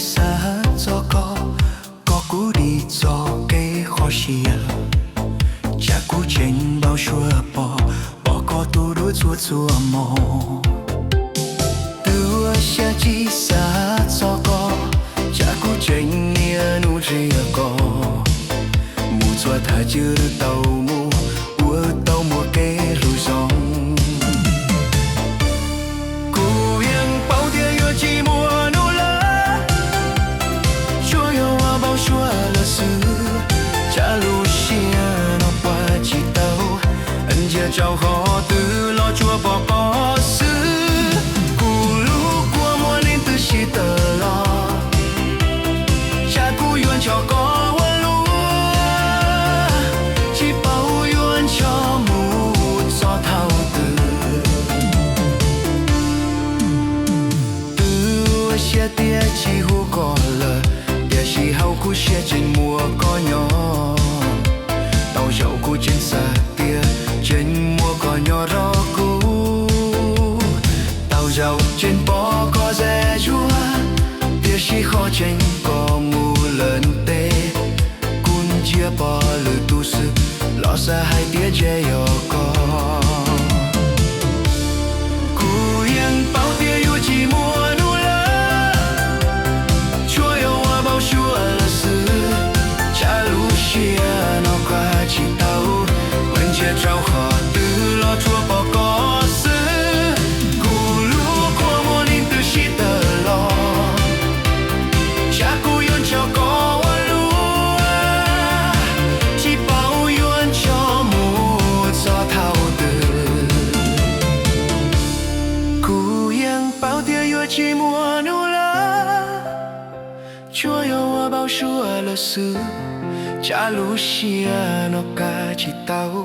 Xav txog koj, koj kuj dim txog kev qhov siab, tsam kuv tseem npau suav pom, pom koj tu dub txhua txhua hmo. Twb ua siab tsis xav txog koj, tsam kuv tseem niaj hnub nrhiav koj, mus txhua thav cia li tau mus, ua tau muaj kev hlub zoo. Kuv yeej paub tias yuav tsis muaj hnub lawm, tsuas yog ua npau suav lawm xwb, tsam lub siab no kuaj tsis tau, ntsia rau qhov twg los tsuas pom koj xwb. Kuv lub kua muag leej twg sib tawm los, tsam kuv yuav nrog koj ua luaj, tsis paub yuav nrog mus txog thaum twg. Twb ua siab tias tsis hu koj lawm, tiam sis hauv kuv siab tseem muaj koj nyob. Tau zaum kuv tseem xav tias tseem muaj koj nyob rau kuv. Tau zaum tseem pom koj ze zuag, tiam sis qhov tseeb koj mus lawm ntev. Kuv ntsia pom lwm tus xwb, los xav hais tias ntshe yog koj. Kuv yeej paub tias yuav tsis muaj hnub lawm, tsuas yog ua npau suav lawm xwb, tsam lub siab no kuaj tsis tau, ntsia rau qhov twg los tsuas pom koj xwb. Kuv lub kua muag leej twg sib tawm los, tsam kuv yuav nrog koj ua luaj, tsis paub yuav nrog mus txog thaum twg. Kuv yeej paub tias yuav tsis muaj hnub lawm, tsuas yog ua npau suav lawm xwb, tsam lub siab no kuaj tsis tau,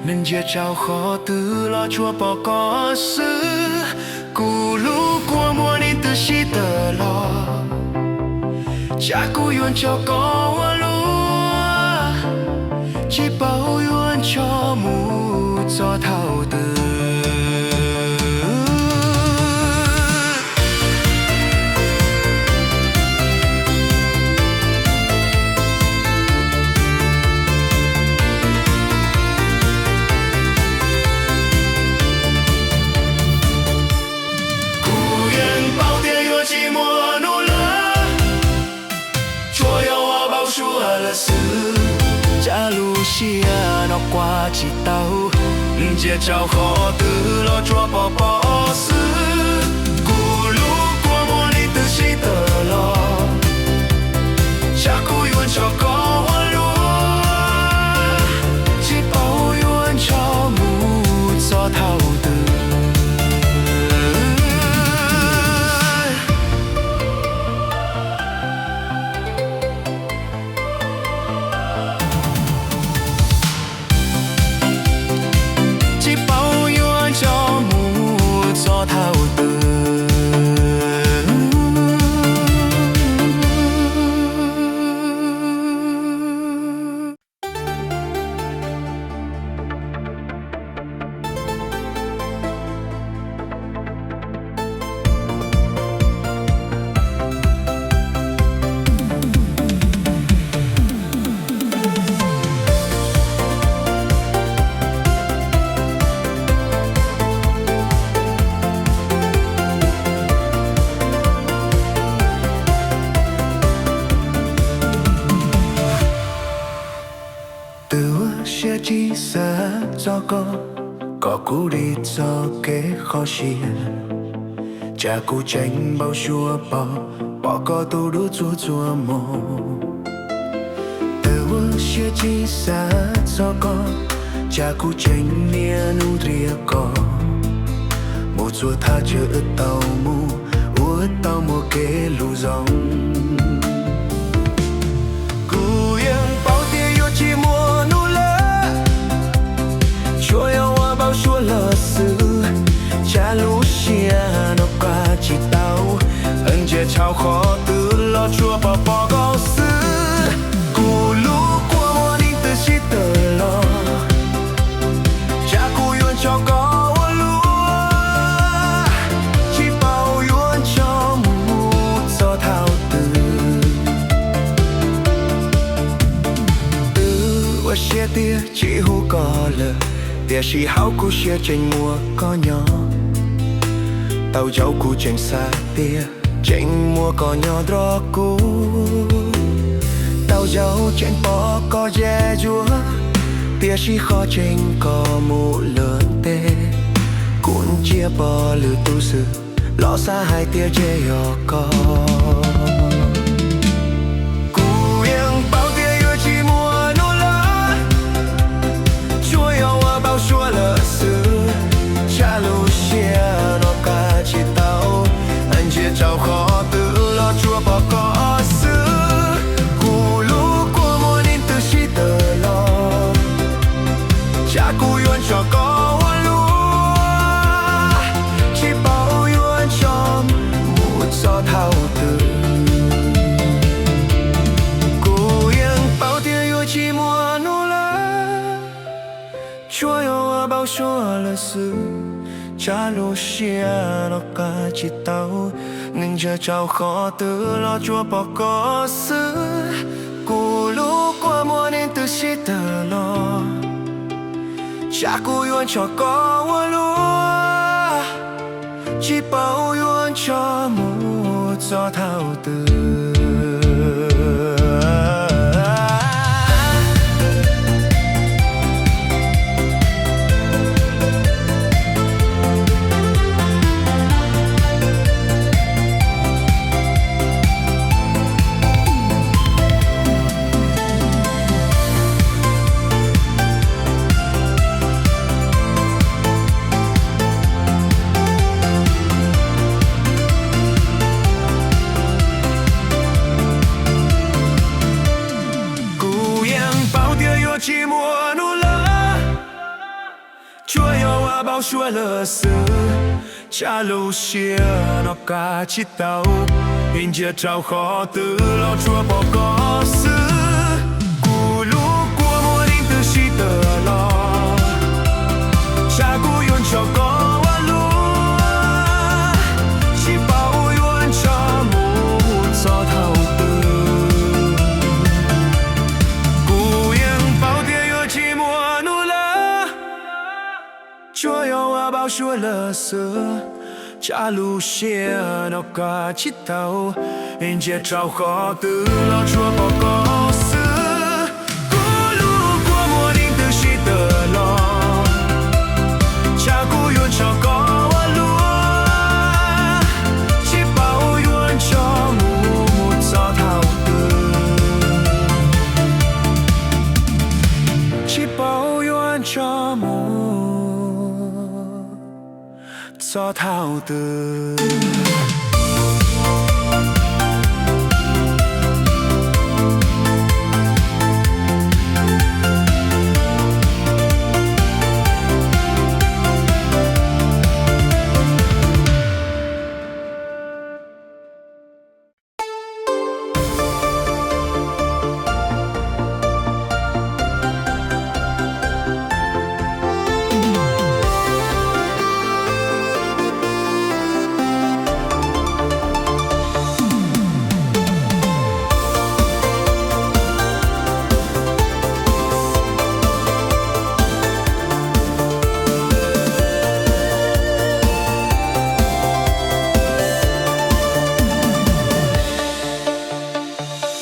ntsia rau qhov twg los tsuas pom koj xwb. Kuv lub kua muag leej twg sib tawm los, tsam kuv yuav nrog koj ua luaj, tsis paub yuav nrog mus txog thaum twg. Kuv yeej paub tias yuav tsis muaj hnub lawm, tsuas yog ua npau suav lawm xwb, tsam lub siab no kuaj tsis tau, ntsia rau qhov twg los tsuas pom koj xwb. Kuv lub kua muag leej twg sib tawm los, tsam kuv yuav nrog koj ua luaj, tsis paub yuav nrog mus txog thaum twg. Tsis paub yuav nrog mus txog thaum twg. Twb ua siab tsis xav txog koj, koj kuj dim txog kev qhov siab, tsam kuv tseem npau suav pom, pom koj tu dub txhua txhua hmo. Twb ua siab tsis xav txog koj, tsam kuv tseem niaj hnub nrhiav koj, mus txhua thav cia li tau mus, ua tau muaj kev hlub zoo. Kuv yeej paub tias yuav tsis muaj hnub lawm, tsuas yog ua npau suav lawm xwb, tsam lub siab no kuaj tsis tau, ntsia rau qhov twg los tsuas pom pom koj xwb. Kuv lub kua muag leej twg sib tawm los, tsam kuv yuav nrog koj ua luaj, tsis paub yuav nrog mus txog thaum twg. tias tsis hu koj lawm, tiam sis hauv kuv siab tseem muaj koj nyob. Tau zaum kuv tseem xav tias tseem muaj koj nyob nrog kuv. Tau zaum tseem pom koj ze zuag, tiam sis qhov tseeb koj mus lawm ntev. Kuv ntsia pom lwm tus xwb los xav hais tias ntshe yog koj. Kuv yeej paub tias yuav tsis muaj hnub lawm, tsuas yog ua npau suav lawm xwb. Tsam lub siab no kav tsis tau, ntsia rau qhov twg los tsuas pom koj xwb. Kuv lub kua muag neeg twb sib tawm los, tsam kuv yuav nrog koj ua luaj, tsis paub yuav nrog mus txog thaum twg. Kuv yeej paub tias yuav tsis muaj hnub lawm, tsuas yog ua npau suav lawm xwb. Tsam lub siab no kav tsis tau, ntsia rau qhov twg los tsuas pom koj xwb. Kuv lub kua muag neeg twb sib tawm los, tsam kuv yuav nrog koj ua luaj, tsis paub yuav nrog mus txog thaum twg. Kuv yeej paub tias yuav tsis muaj hnub lawm, tsuas yog ua npau suav lawm xwb. Tsam lub siab no kav tsis tau, ntsia rau qhov twg los tsuas pom koj xwb. Kuv lub kua muag neeg twb sib tawm los, tsam kuv yuav nrog koj ua luaj, tsis paub yuav nrog mus txog thaum twg. Kuv yeej paub tias yuav tsis muaj hnub lawm, tsuas yog ua npau suav lawm xwb. Tsam lub siab no kav tsis tau, ntsia rau qhov twg los tsuas pom koj xwb. Kuv lub kua muag neeg twb sib tawm los, tsam kuv yuav nrog koj ua luaj, tsis paub yuav nrog mus mus txog thaum twg. Tsis paub yuav nrog mus txog thaum twg.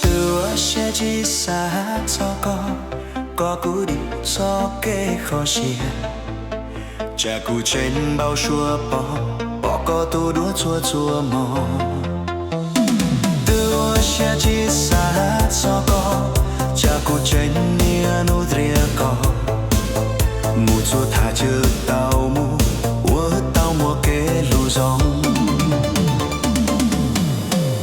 Twb ua siab tsis xav txog koj, koj kuj dim txoj kev kho siab. Tsam kuv tseem npau suav pom, pom koj tu duab txhua txhua hmo. Twb ua siab tsis xav txog koj, tsam kuv tseem niaj hnub nrhiav koj, mus txhua thaum tsuas tau mus, ua tau muaj kev hlub zoo.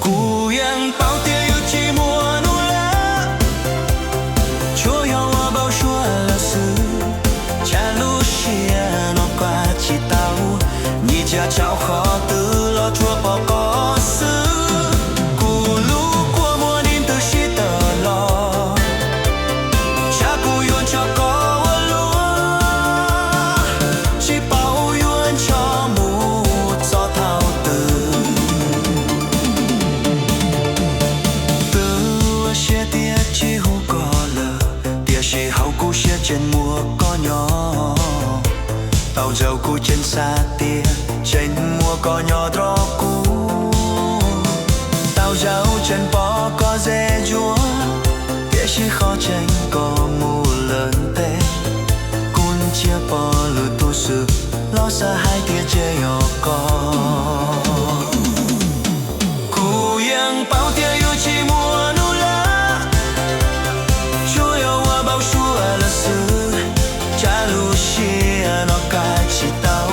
Kuv yeej paub tias yuav tsis muaj hnub lawm, tsuas yog ua npau suav lawm xwb. Tsam lub siab no kuj tsis tau, ntsia rau qhov twg los tsuas pom koj xwb. Kuv lub kua muag neeg twb sib tawm los, tsam kuv yuav nrog koj ua luaj, tsis paub yuav nrog mus txog thaum twg. Twb ua siab tias tsis hu koj lawm, tiam sis hauv kuv siab xav tias tseem muaj koj nyob nrog kuv. Tau zaum tseem pom koj ze ntsuab, tiam sis qhov tseeb koj mus lawm ntev. Kuv ntsia pom lwm tus xwb los xav hais tias tseem yog koj. Kuv yeej paub tias yuav tsis muaj hnub lawm, tsuas yog ua npau suav lawm xwb. Tsam lub sij hawm no kav tsis tau,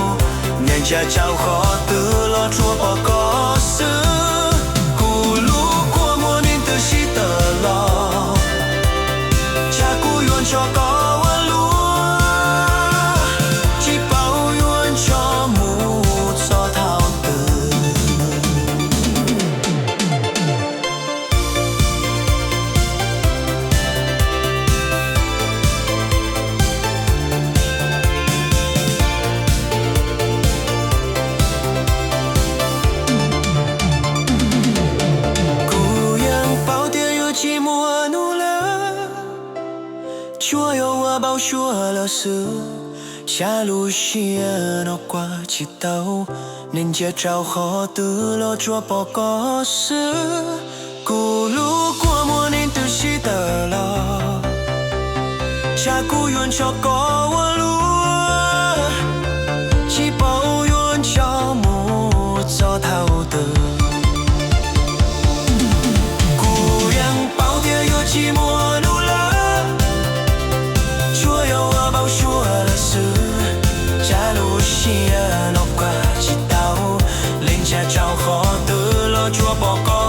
neeg tsa tsau qhov twg los tsuas pom koj xwb. Kuv lub kua muag neeg twb sib tawm los, tsam kuv yuav nrog koj ua luaj, tsis paub yuav nrog mus txog thaum twg. Kuv yeej paub tias yuav tsis muaj hnub lawm, tsuas yog ua npau suav lawm xwb. Tsam lub sij hawm no kuv tsis tau, neeg tsa tsau qhov twg los tsuas pom koj xwb. Kuv lub kua muag neeg twb sib tawm los, tsam kuv yuav nrog koj ua luaj, tsis paub yuav nrog mus txog thaum twg. Kuv yeej paub tias yuav tsis muaj hnub lawm, tsuas yog ua npau suav lawm xwb. Tsam lub sij hawm no kuv tsis tau, neeg tsa tsau qhov twg los tsuas pom koj